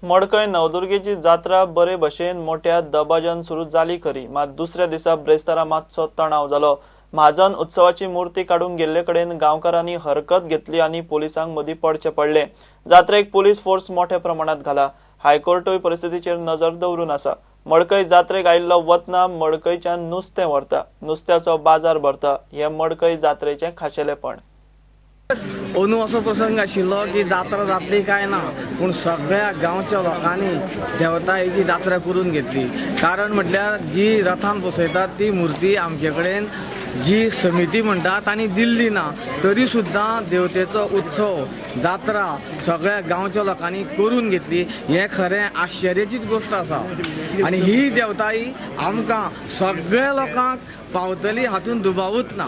मडकय नवदुर्गेची जात्रा बरे भशेन मोठ्या दबाज्यान सुरू जाली खरी, मात दुसऱ्या दिसा ब्रेस्तारा मातसो तणाव जालो. म्हाजन उत्सवाची मूर्ती काडूंक गेल्ले कडेन गांवकारांनी हरकत घेतली आनी पोलिसांक मदीं पडचें पडलें. जात्रेक पोलीस फोर्स मोठ्या प्रमाणात घाला. हायकोर्टूय परिस्थितीचेर नजर दवरून आसा. मडकय जात्रेक आयिल्लो वतना मडकयच्यान नुस्तें व्हरता, नुस्त्याचो बाजार भरता. हें मडकय जात्रेचें खाशेलेपण. अंदू असो प्रसंग आशिल्लो की जात्रा जातली काय ना, पूण सगळ्या गांवच्या लोकांनी देवतायेची जात्रा करून घेतली. कारण म्हटल्यार जी रथान बसयतात ती मुर्ती आमचे कडेन जी समिती म्हणटा तांणी दिल्ली ना, तरी सुद्दां देवतेचो उत्सव जात्रा सगळ्या गांवच्या लोकांनी करून घेतली. हें खरें आश्चर्याचीच गोश्ट आसा आनी ही देवताई आमकां सगळ्या लोकांक पावतली हातून दुबावूच ना.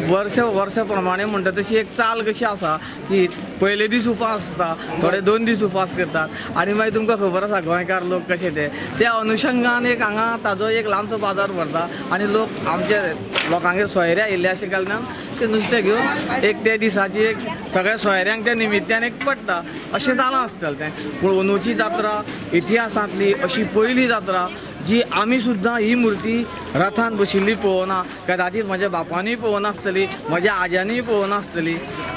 वर्स वर्सा प्रमाणे म्हणटा तशी एक चाल कशी आसा की पयले दीस उपास आसता, थोडे 2 दीस उपास करतात आनी मागीर तुमकां खबर आसा गोंयकार लोक कशे ते, त्या अनुशंगान एक हांगा ताजो एक लांबचो बाजार भरता आनी लोक आमचे लोकांगेर सोयरे आयिल्ले अशें कारणान ते नुस्तें घेवन एक त्या दिसाची एक सगळ्या सोयऱ्यांक त्या निमित्यान एक पडटा अशें जालां आसतलें तें. पूण अंदूची जात्रा इतिहासांतली अशी पयली जात्रा जी आमी सुद्दां ही मूर्ती रथान बशिल्ली पळोवना, कदाचीत म्हज्या बापानूय पळोवनासतली, म्हज्या आज्यानूय पळोवनासतली,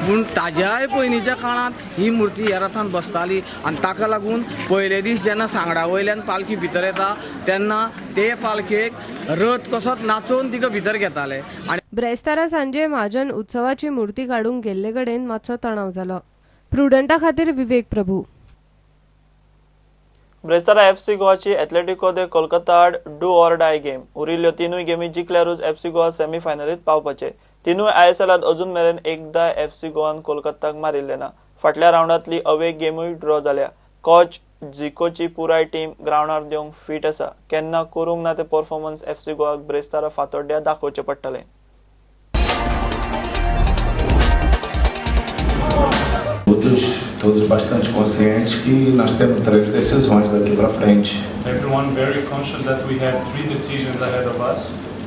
पूण ताज्याय पयलींच्या काळांत ही मूर्ती ह्या रथान बसताली. आनी ताका लागून पयले दीस जेन्ना सांगडा वयल्यान पालखी भितर येता तेन्ना ते पालखेक रथ कसोच नाचोवन तिका भितर घेताले. आनी ब्रेस्तारा सांजे म्हाजन उत्सवाची मूर्ती काडूंक गेल्ले कडेन मातसो तणाव जालो. प्रुडंटा खातीर विवेक प्रभू. ब्रेस्तारा एफसी गोवाची एथलेटिको दे कोलकाता आड do or die game. उरिल्ल्यो 3 गेमी जिखल्यारूच एफसी गोवा सेमीफायनलीत पावपाचे. 3 आयएसएलात अजून मेरेन एकदा एफसी गोवान कोलकाताक मारिल्लें ना. फाटल्या रावंडांतली अवे गेमूय ड्रॉ जाल्या. कोच झिकोची पुराय टीम ग्रावंडार देवंक फीट आसा. केन्ना करूंक ना ते परफॉर्मन्स एफसी गोवाक ब्रेस्तारा फातोड्ड्या दाखोवचें पडटलें. Todos bastante conscientes que nós temos 3 decisões daqui para frente. Everyone very conscious that we have 3 decisions ahead of us.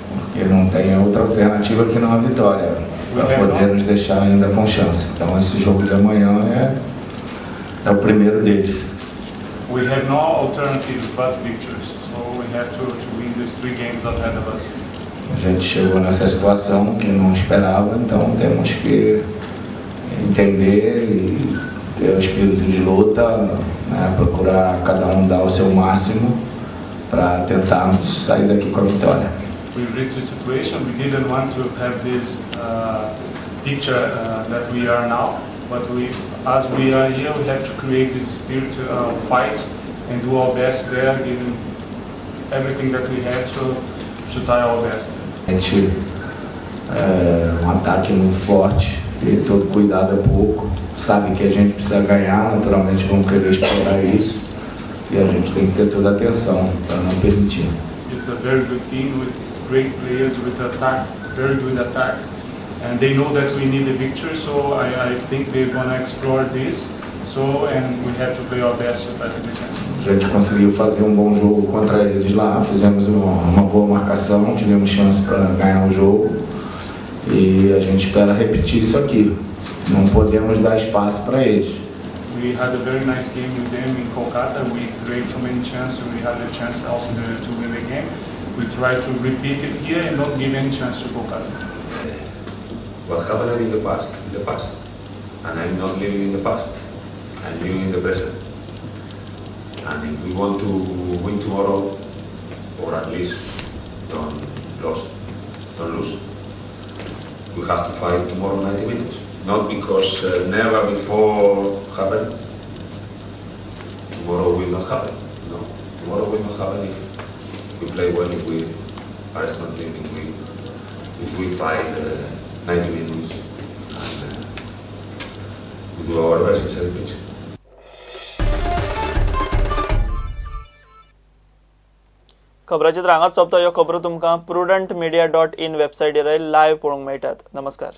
Porque não tem outra alternativa que não a vitória, para poder nos deixar ainda com chance. Então esse jogo de amanhã é o primeiro deles. We have no alternatives but victories, so we have to win these 3 games ahead of us. A gente chegou nessa situação que não esperava, então temos que entender e ter o espírito de luta, né? Procurar cada um dar o seu máximo para tentarmos sair daqui com a vitória. We reached a situation we didn't want to have this picture that we are now, but as we are here, we have to create this spirit to fight and do our best there, giving everything that we have to try our best. A gente é um ataque muito forte e todo cuidado é pouco. Sabe que a gente precisa ganhar, naturalmente vão querer explorar isso e a gente tem que ter toda a atenção para não permitir. It's a very good team with great players, with attack, very good attack, and they know that we need a victory, so I think they're gonna explore this. So, and we have to play our best to try to defend. A gente conseguiu fazer um bom jogo contra eles lá, fizemos uma boa marcação, tivemos chance para ganhar o jogo e a gente espera repetir isso aqui. Não podemos dar espaço para eles. We had a very nice game with them in Kolkata. We created so many chances. We had a chance also to win the game. We try to repeat it here and not give any chance to Kolkata. What happened in the past, in the past. And I'm not living in the past. I'm living in the present. And if we want to win tomorrow, or at least don't lose, we have to fight tomorrow 90 minutes. Not because never before happened. Tomorrow will not happen. No, tomorrow will not happen if we play well, if we are a strong team, if we fight 90 minutes and we do our best inside the pitch. खबराचित्र हांगाच सोंपता. ह्यो खबरो तुमकां prudentmedia.in वेबसायटीर live पळोवंक मेळटात. नमस्कार.